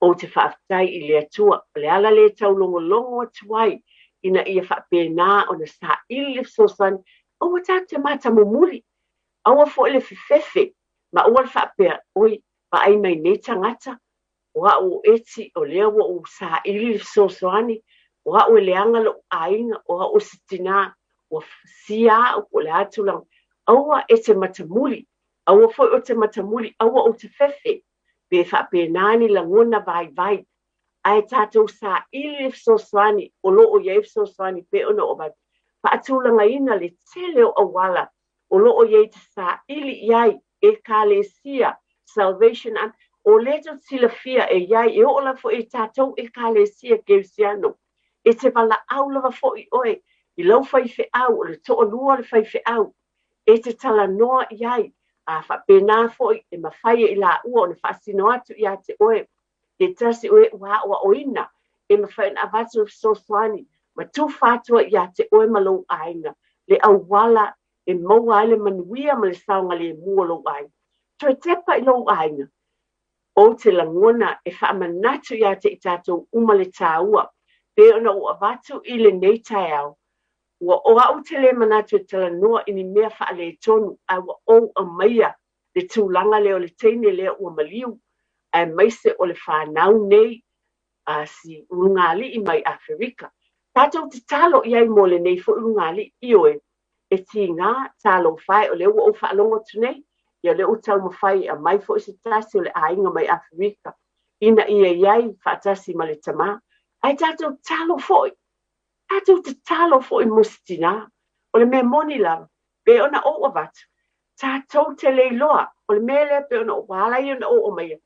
ou te faafetai i le Atua. O le ala lea e taulogologo atu ai ina ia faapena ona saili le fesoasoani, aua tatou te matamumuli, aua foi le fefefe, ma aua le faapea, oi, vaai mai nei tagata, o au o Eti, o lea ua ou saili le fesoasoani, o au e leaga lou aiga, o au o se tinā, ua sia au, po o le a tulaga. Aua e te matamuli, aua foi ou te matamuli, aua ou te fefe, pe faapena ni lagona vaivai. Ae tatou saili le fesoasoani, o lo o i ai fesoasoani pei ona ou avatu, faatulagaina le tele o auala o lo o i ai te saili i ai Ekalesia, Salvation Army, o lea tou te silafia e i ai, e oo lava foi i tatou Ekalesia Kerisiano, e te valaau lava foi oe i lau faifeau, o le toalua o le faifeau, e te talanoa i ai, a faapena foi e mafai e i laua ona faasino atu ia te oe se tasi o e ua aoaoina e mafai ona avatu le fesoasoani ma tufa atu ai ia te oe ma lou aiga le auala e maua ai le manuia ma le saogalemu o lou aiga. Toe tepa i lou aiga, ou te lagona e faamanatu ia te i tatou uma le taua pei ona ou avatu i lenei taeao. Ua o au te le manatu e talanoa i ni mea faaletonu, ae ua ou aumaia le tulaga lea o le teine lea ua maliu, aemaise o le fanau nei a si ulugalii mai Aferika. Tatou tatalo i ai mo lenei foi ulugalii, ioe, e tiga, talofa e, o lea ua ou faalogo atu nei, ia o lea ua taumafai e aumai foi se tasi o le aiga mai Aferika ina ia i ai faatasi ma le tamā. Ae tatou tatalo foi, tatou tatalo foi mo se tinā. O le mea moni lava, pei ona ou avatu, tatou te le iloa, o le mea lea pei ona ou ala ai ona ou aumaia,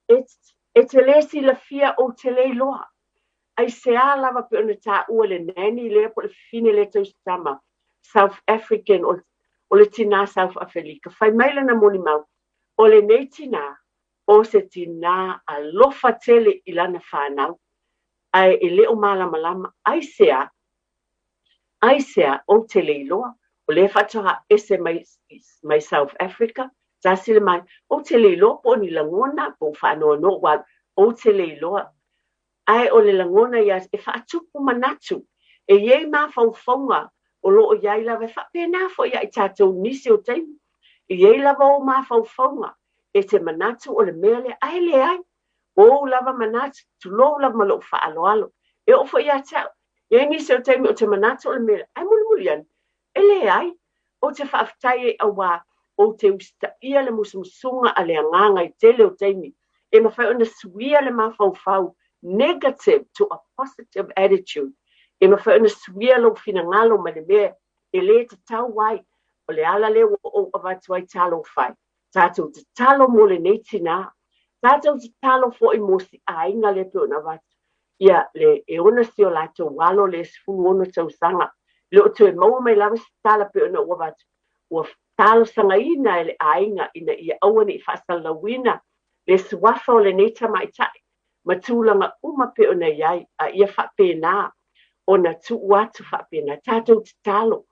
e te le silafia ou te le iloa. Aisea lava pei ona taua le nanny lea po o le fafine lea tausitama South African o le tinā South Afelika. Fai mai lana molimau, o lenei tinā, o se tinā alofa tele i lana fanau, ae e le o malamalama. Aisea? Aisea ou te le iloa? O lea faatoa ese mai mai South Africa, tasi le mai, ou te le iloa po o ni lagona, po o faanoanoa ua alu, ou te le iloa. Ae o le lagona ia e faatupu manatu, e i ai mafaufauga o lo o i ai lava, e faapena foi ia i tatou nisi o taimi, e i ai lava ou mafaufauga e te manatu o le mea lea, ae leai, o ou lava manatu, tulou lava ma lou faaaloalo. E oo foi ia te au, e i ai nisi o taimi ou te manatu o le mea lea, ae mulimuli ane, e leai, ou te faafetai ai auā ou te usitaia le musumusuga a le Agaga i tele o taimi, e mafai ona suia le mafaufau, negative to a positive attitude, e mafai ona suia lou finagalo mai le mea e le tatau ai. O le ala lea ua ou avatu ai talofa e. Tatou tatalo mo lenei tinā. Tatou tatalo foi mo si aiga lea pei ona avatu. Ia, le, e ona si o latou alo le 16 tausaga. Le o toe maua mai lava se tala pei ona ua avatu, ua talosagaina e le aiga ina ia aua ne i faasalalauina le suafa o lenei tamaitai ma tulaga uma pei ona i ai, a ia faapena ona tuu atu faapena. Tatou tatalo,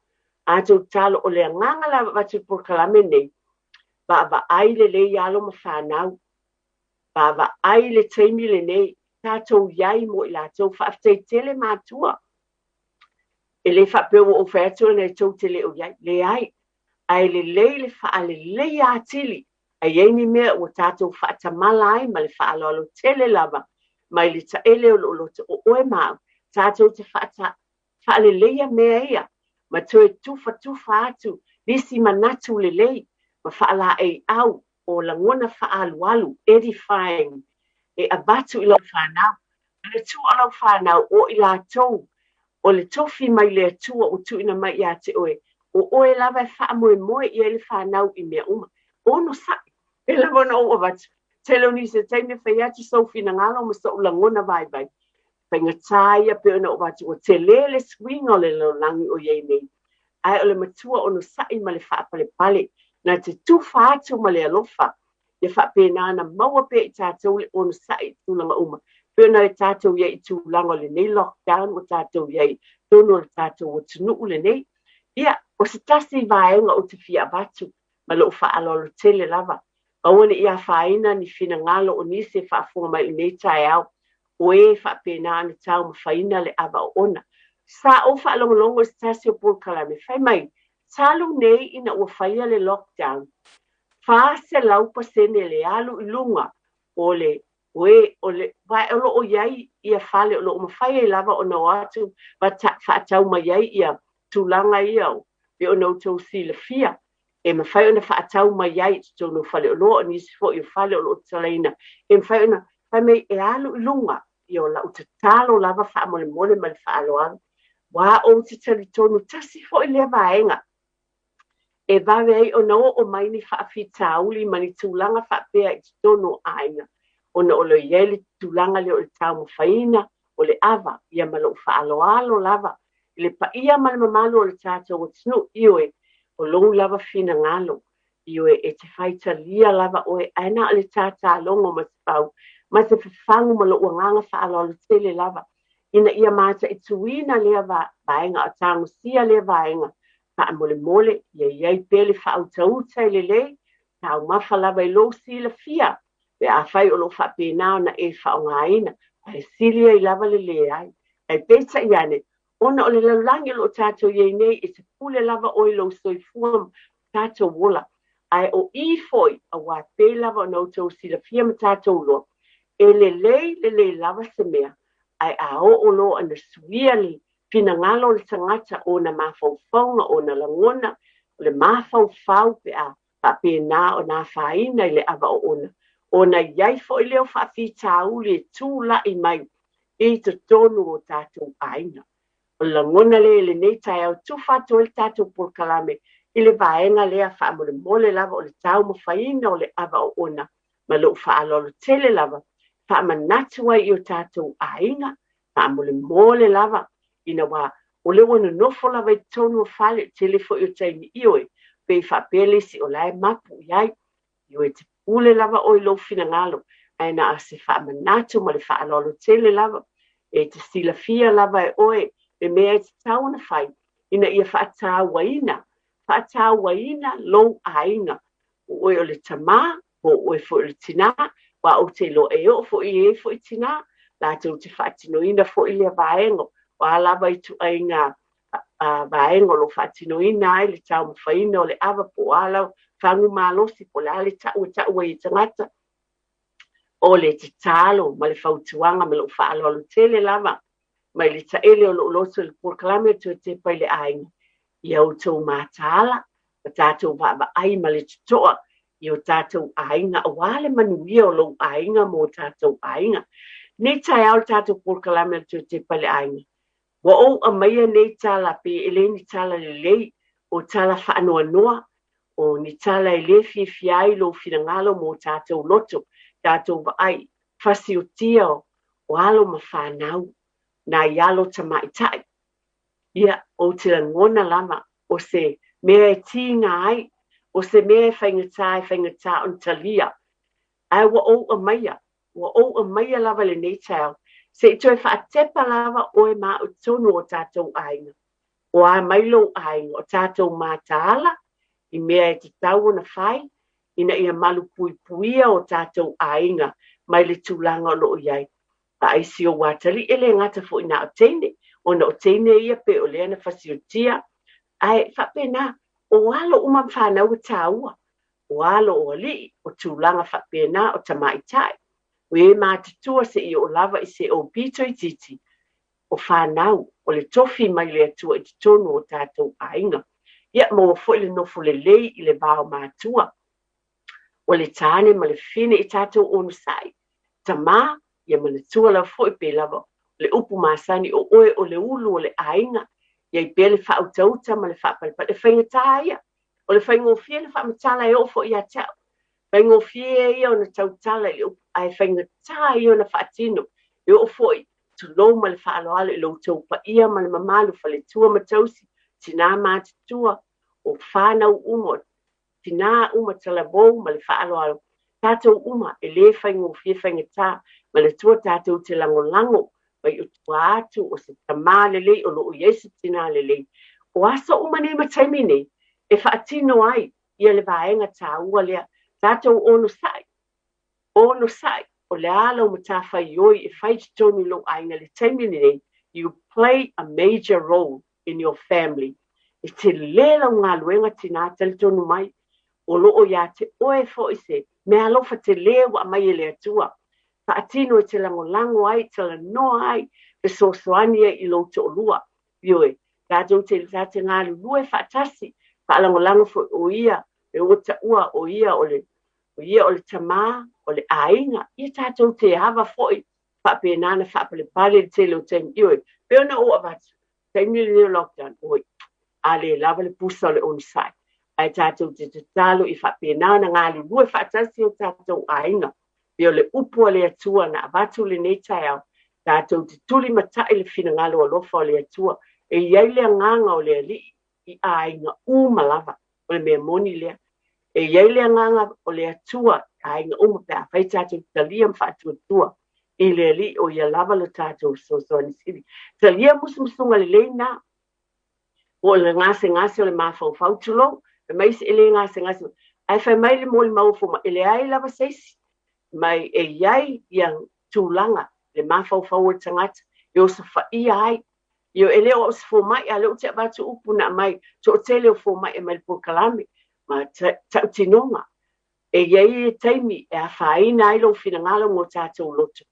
tatou tatalo, o le agaga lava avatu i le polokalame lenei, vaavaai lelei alo ma fanau, vaavaai le taimi lenei, tatou i ai mo i latou. Faafetai tele matua. E le faapea ua ou fai atu ona e tou te le o i ai, leai, ae lelei le faaleleia atili, a i ai ni mea ua tatou faatamala ai ma le faaaloalo tele lava mai le taele o loo loto o oe ma au, tatou te faaleleia mea ia ma toe tufatufa atu nisi manatu lelei ma faalaeiau o lagona faaalualu, edifying, e avatu i lau fanau. Le tua o lau fanau o i latou o le tofi mai le Atua ua tuuina mai ia te oe, o oe lava e faamoemoe i ai le fanau i mea uma. Onosai, e lava ona ou avatu, tele o nisi o taimi e fai atu sou finagalo ma sou lagona vaivai. Faigata ia pei ona ou avatu, ua tele le suiga o le lalolagi o i ai nei. Ae o le matua onosai ma le faapalepale, na te tufa atu ma le alofa, ia faapena ona maua pea i tatou le onosai i tulaga uma. Pei ona tatou i ai i tulaga o lenei lockdown ua tatou i ai i totonu o le tatou atunuu lenei. Ia, o se tasi vaega ou te fia avatu ma lou faaaloalo tele lava, aua ne i afaina ni finagalo o nisi e faafofoga mai i lenei taeao, o e faapena ona taumafaina le ava oona. Sa ou faalogologo i se tasi o polokalame, fai mai, talu nei ina ua faia le lockdown, 400% le alu i luga o le o e o le aua o lo o i ai ia fale o lo o mafai ai lava ona o atu ma faatau mai ai ia tulaga ia pei ona outou silafia e mafai ona faatau mai ai i totonu o faleoloa, o nisi foi o fale o lo o tatalaina e mafai ona fai mai e alu i luga. Ia, o lau tatalo lava faamolemole ma le faaaloalo, aua ou te talitonu tasi foi lea vaega e vave ai ona oo mai ni faafitauli ma ni tulaga faapea i totonu o aiga, ona o lo o i ai le tulaga lea o le taumafaiina o le ava. Ia ma lou faaaloalo lava i le paia ma le mamalu o le tatou atunuu, ioe, o lou lava finagalo, ioe, e te faitalia lava oe, ae na o le tatalogo ma se pau ma se fafagu ma lou agaga faaaloalo tele lava, ina ia mataituina lea vaega, o tagosia lea vaega faamolemole, ia i ai pea le faautauta i lelei, taumafa lava i lou silafia, pe afai o lo o faapena ona e faaaogaina, ae sili ai lava le leai. Ae peitai ane, ona o le lalolagi o lo o tatou i ai nei, e te pule lava oe i lou soifua ma tatou ola. Ae o i foi, aua pei lava ona outou silafia ma tatou iloa, e lelei lelei lava se mea, ae a oo loa ona suia le finagalo o le tagata, ona mafaufauga, ona lagona, o le mafaufau pe a faapena ona afaina i le ava oona, ona i ai foi lea o faafitauli e tulai mai i totonu o tatou aiga. O le lagona lea i lenei taeao, tufa atu ai le tatou polokalame i le vaega lea faamolemole lava o le taumafaiina o le ava oona ma lou faaaloalo tele lava, faamanatu ai i o tatou aiga, faamolemole lava, ina ua o lea ua nonofo lava i totonu o fale, tele foi o taimi, ioe, pei faapea le isi o la e mapu i ai, ioe, te pule lava oe i lou finagalo, ae na o se faamanatu ma le faaaloalo tele lava, e te silafia lava e oe le mea e tatau ona fai, ina ia faatauaina, faatauaina lou aiga, o oe o le tamā, po o oe foi o le tinā, aua ou te iloa e oo foi i e foi tinā, latou te faatinoina foi lea vaega, o a lava ituaiga vaega o lo o faatinoina ai le taumafaiina o le ava, po o a lava fagu malosi, po o le a le tau e tau ai e tagata, o le tatalo ma le fautuaga ma lou faaaloalo tele lava mai le taele o lou loto i le polokalame o Toe Tepa i le Aiga, ia outou mataala ma tatou vaavaai ma le totoa i o tatou aiga, aua le manuia o lou aiga ma o tatou aiga. Nei taeao le tatou polokalame o le Toe Tepa i le Aiga, ua ou aumaia nei tala pe e le ni tala lelei, o tala faanoanoa, o ni tala e le fiafia ai lou finagalo ma o tatou loto, tatou vaai fasiotia O alo ma fanau, nai alo tamaitai. Ia, ou te lagona lava o se mea e tiga ai, o se mea e faigata, e faigata ona talia. Ae ua ou aumaia, ua ou aumaia lava i lenei taeao, se i toe faatepa lava oe ma au i totonu o tatou aiga. O a mai lou aiga, o tatou mataala i mea e tatau ona fai ina ia malupuipuia o tatou aiga mai le tulaga o lo o i ai. Vaai si ou atalii, e le gata foi na o teine, ona o teine ia pei o lea na fasiotia, ae faapena, o alo uma ma fanau e taua, o alo o alii, o tulaga faapena, o tamaitai, o e matutua seia oo lava i se aupito itiiti, o fanau, o le tofi mai le Atua i totonu o tatou aiga. Ia maua foi le nofo lelei i le va o matua, o le tāne ma le fafine i tatou onosai. Tamā, ia manatua lava foi pei lava o le upu masani o oe o le ulu o le aiga, ia i pea le faautauta ma le faapalepale. E faigata ia, o le faigofie le faamatala e oo foi ia te au. Faigofie ia ona tautala i le upu, ae faigata ia ona faatino. E oo foi, tulou ma le faaaloalo i lo outou paia ma le mamalu, faletua ma tausi, tinā matutua, o fanau uma, o tinā uma talavou ma le faaaloalo, tatou uma e le faigofie faigata, manatua tatou te lagolago mai o tua atu o se tamā lelei o lo o i ai se tinā lelei. O aso uma nei ma taimi nei e faatino ai ia le vaega taua lea, tatou onosai, onosai, o le a lau matafaioi e fai i totonu i lou aiga i le taimi lenei, you play a major role in your family. E tele lau galuega tinā, talitonu mai, o lo o ia te oe foi se meaalofa tele ua aumai e le Atua. Faatino e te lagolago ai, talanoa ai, fesoasoani ai i lou toalua. Ioe, tatou te, ta te galulue faatasi, faalagolago foi o ia, e ua taua o ia o le, o ia o le tamā, o le aiga, ia tatou te ava foi, faapena ona faapalepale le tele o taimi. Ioe, pei ona ou avatu, taimi lenei o lockdown, oi, a le lava le pusa o le onosai. Ae tatou te tatalo i faapena ona galulue faatasi o tatou aiga. Pei o le upu a le Atua na avatu lenei taeao, tatou te tulimatai le finagalo alofa o le Atua, e i ai le agaga o le Alii i aiga uma lava, o le mea moni lea. E i ai le agaga o le Atua i aiga uma pe afai tatou te talia ma faatuatua i le Alii o ia lava lo tatou fesoasoani sili. Talia musumusuga lelei na, po o le gasegase o le mafaufau, tulou, fai mai isi e le gasegase, ae fai mai le molimau a fomai, e leai lava se isi mai e i ai ia tulaga le mafaufau o le tagata e osofaia ai. Ioe, e le o au se fomai, a o lea ou te avatu upu na aumai toatele o fomai e aumai le polokalame ma tautinoga. E i ai taimi e afaina ai lou finagalo ma o tatou loto,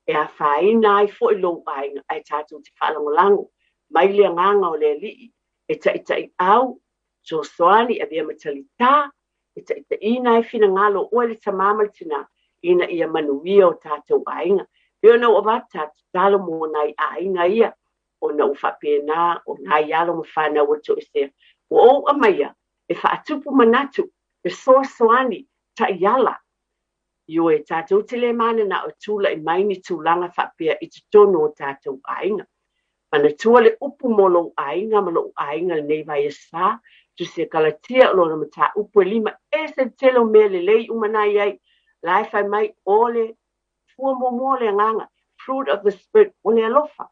e afaina ai foi lou aiga, ae tatou te faalagolago mai le agaga o le Alii e taitaiau, fesoasoani, avea ma talitā, e taitaiina ai finagalo o oe le tamā ma le tinā, ina ia manuia o tatou aiga. Pei ona ou avatu, ta tatalo mo nai aiga ia, ona ua faapena o nai alo ma fanau ua toesea. Ua ou aumaia e faatupu manatu, fesoasoani, taiala. Ioe, tatou te le mananao e tulai mai ni tulaga faapea i totonu o tatou aiga. Manatua le upu mo lou aiga ma lou aiga lenei vaiaso, Tusi a Kalatia o lona mataupu e 5, ese le tele o mea lelei uma na i ai. La e fai mai o le fua muamua o le agaga, fruit of the spirit, o le alofa.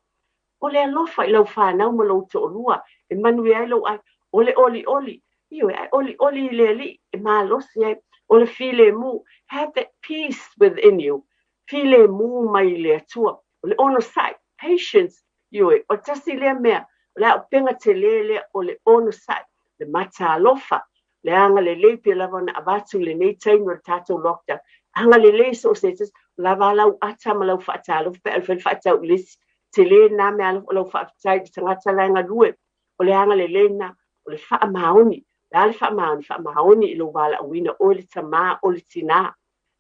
O le alofa i lau fanau ma lou toalua, e manuia ai lou aiga. O le olioli, ioe, ae olioli i le Alii e malosi ai. O le filemu, have that peace within you, filemu mai i le Atua. O le onosai, patience, ioe, o le tasi lea mea, o le auupega tele lea o le onosai, le mataalofa, le agalelei pei lava ona avatu i lenei taimi o le tatou lockdown. Agalelei so o se tasi, lava lau ata ma lau faatalofa pe a fai le faatau i le isi. Tele lena mea alofa, o lau faafetai i le tagata la e galue, o le agalelei lena, o le faamaoni. O le a le faamaoni? Faamaoni i lou valaauina, oe le tamā, o le tinā.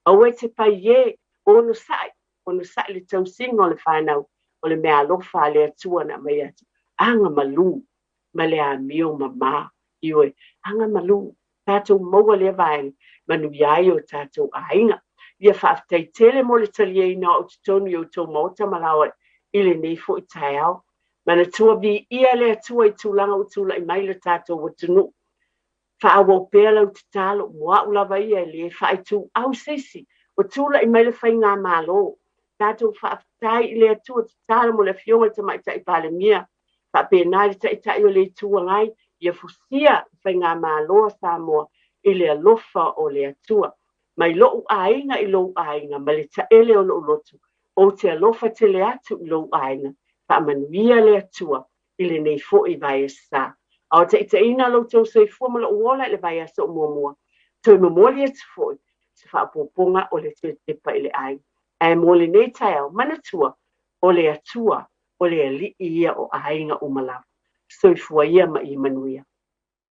Aua e te pai e, onosai, onosai le tausiga o le fanau, o le meaalofa a le Atua na aumai atu. Agamalu ma le amio mamā. Ioe, agamalu, tatou maua lea vaega, manuia ai o tatou aiga. Ia faafetai tele mo le taliaina o au i totonu i outou maota ma laoa i lenei foi taeao. Manatua viia le Atua i tulaga ua tulai mai le tatou atunuu. Faaauau pea lau tatalo, mo au lava ia e le faaituau se isi ua tulai mai le faigamalo. Tatou faafetai i le Atua, tatalo mo le Afioga i le Tamaitai Palemia, faapena le Taitai o le Itu Agai, ia fusia le faigamalo a Samoa i le alofa o le Atua. Mai lou aiga i lou aiga, ma le taele o lou loto, ou te alofa tele atu i lou aiga. Faamanuia le Atua i lenei foi vaiaso. A o taitaiina lo outou soifua ma lou ola i le vaiaso o muamua, toe momoli atu foi se faaopoopoga o le toe tepa i le aiga. Ae mo lenei taeao, manatua, o le Atua, o le Alii ia o aiga uma lava. Soifua ia ma ia manuia.